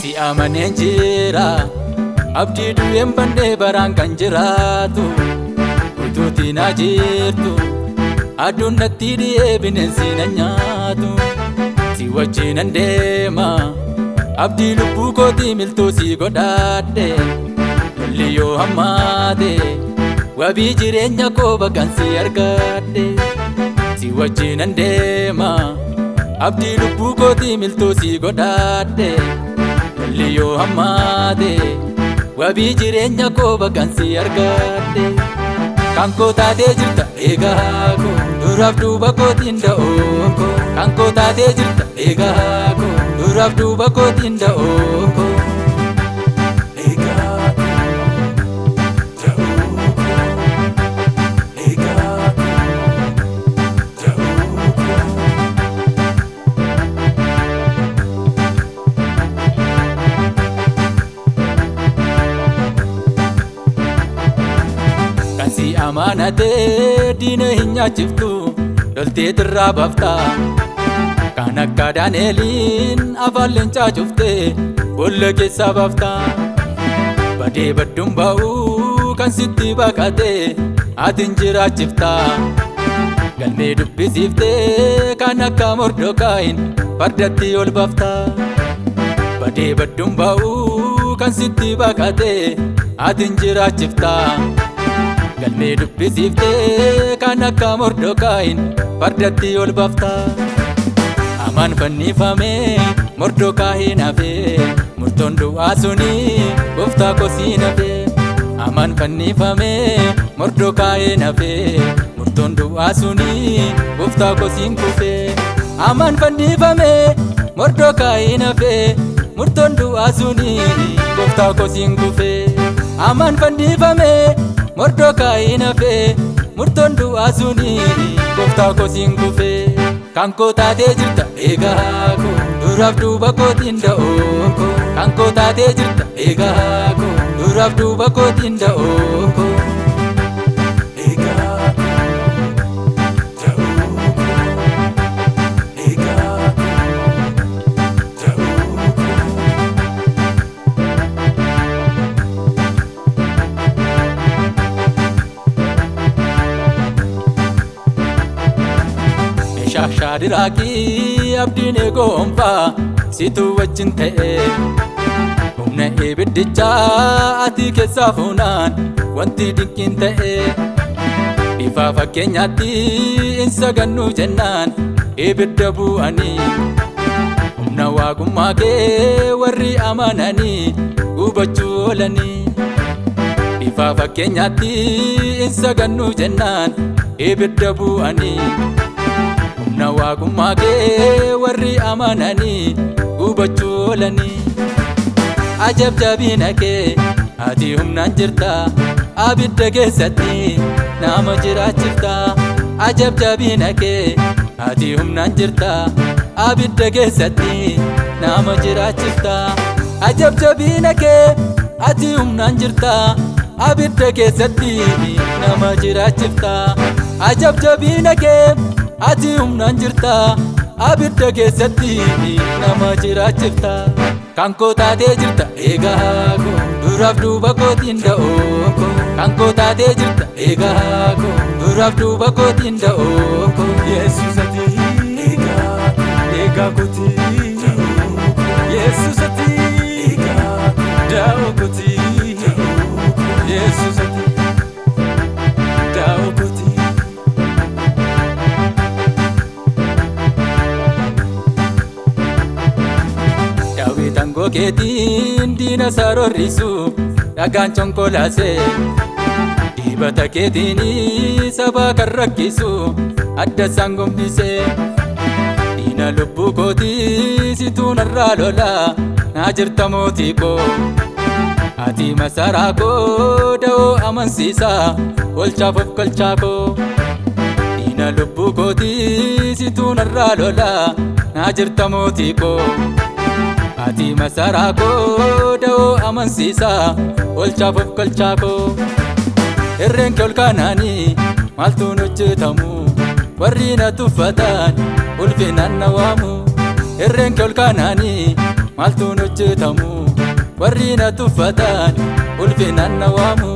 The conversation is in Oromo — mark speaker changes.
Speaker 1: Si amaneen jira abdii du'een bannee baraan kan jiraatu utuutii naa jirtu aduun natti dhi'ee bineensi na nyaatu si wajjinan deema abdii lubbuu kootii miltuu si godhaadhe lolli yoo hammaate wabii jireenya koo bakkan si argadhe si wajjinan deema abdii lubbuu kootii miltuu si godhaadhe. Lolli yoo hammaate wabii jireenya koo bakkan si argadhe. Kan koo taatee jirta eegaa koo duraaf duuba kootiin da'oo koo. Kan koo taatee jirta eegaa koo duraaf duuba kootiin da'oo koo. Eegaa koo da'oo koo. Eegaa koo da'oo koo. Kan si amanatee diina hin nyaachiftu loltee tirraa baafta. Kan akka Daani'eliin afaan leencaa cuftee boolla keessaa baafta. Badee badduun ba'uu kan sitti baqatee ati hin jiraachifta. Galmee dubbisiiftee kan akka Mordokaayin fardatti ol baafta. Badee badduun ba'uu kan sitti baqatee ati hin jiraachifta. Galmee dubbisiiftee kan akka Mordokaayin fardatti ol baafta. Amaan fannifamee Mordokaayin hafee murtoon du'aa suni gooftaa kosiin hafee. Amaan fannifamee Mordokaayin hafee murtoon du'aa suni gooftaa kosiin kufee. Amaan fannifamee Mordokaayin hafee murtoon du'aa suni gooftaa kosiin kufee. Amaan fannifamee Mordokaayin hafee murtoon du'aa suni gooftaa kosiin kufee. Kan koo taatee jirta eegaa koo duraaf duuba kootiin da'oo koo. Kan koo taatee jirta eegaa koo duraaf duuba kootiin da'oo koo. Eegaa koo da'oo koo. Eegaa koo da'oo koo. Meeshaa shaadiraaqii abdiin eegoonfaa situ wajjin ta'e humna ibiddichaa ati keessaa fuunaan wanti dinqiin ta'e bifa fakkeenyaatti hin sagannu jennaan ibidda bu'anii humna waaqummaa kee warri amananii gubachuu oolanii bifa fakkeenyaatti hin sagannu jennaan ibidda bu'anii. Humna waaqummaa kee warri amananii gubachuu oolanii. Ajab jabina kee ati humnaan jirta abidda keessatti nama jiraachifta. Ajab jabina kee ati humnaan jirta abidda keessatti nama jiraachifta. Ajab jabina kee ati humnaan jirta abidda keessatti nama jiraachifta. Ajab jabina kee ati humnaan jirta abidda keessatti nama jiraachifta. Kan koo taatee jirta eegaa koo duraaf duuba kootiin da'oo koo. Kan koo taatee jirta eegaa koo duraaf duuba kootiin da'oo koo.
Speaker 2: Yesuus ati eegaa koo eegaa kooti. Yesuus ati eegaa koo da'oo kooti. Yesuus ati da'oo kooti.
Speaker 1: Daawit aangoo keetiin diina isaa roorrisu dhagaan conkolaase dibata keetiin saba kan rakkisu adda isaan gombise diina lubbuu kootii situu narraa lola naa jirta mootii koo. Ati masaraa koo da'oo amansiisaa olchaaf of kolchaa koo. Diina lubbuu kootii situu narraa lolaa naa jirta mootii koo. Ati masaraa koo da'oo amansiisaa olchaaf of kolchaa koo. Irreen kee ol kaanaanii maaltuun hojjetamu warri na tuffatan ulfinaan na waamu. Irreen kee ol kaanaanii maaltuun hojjetamu warri na tuffatan ulfinaan na waamu.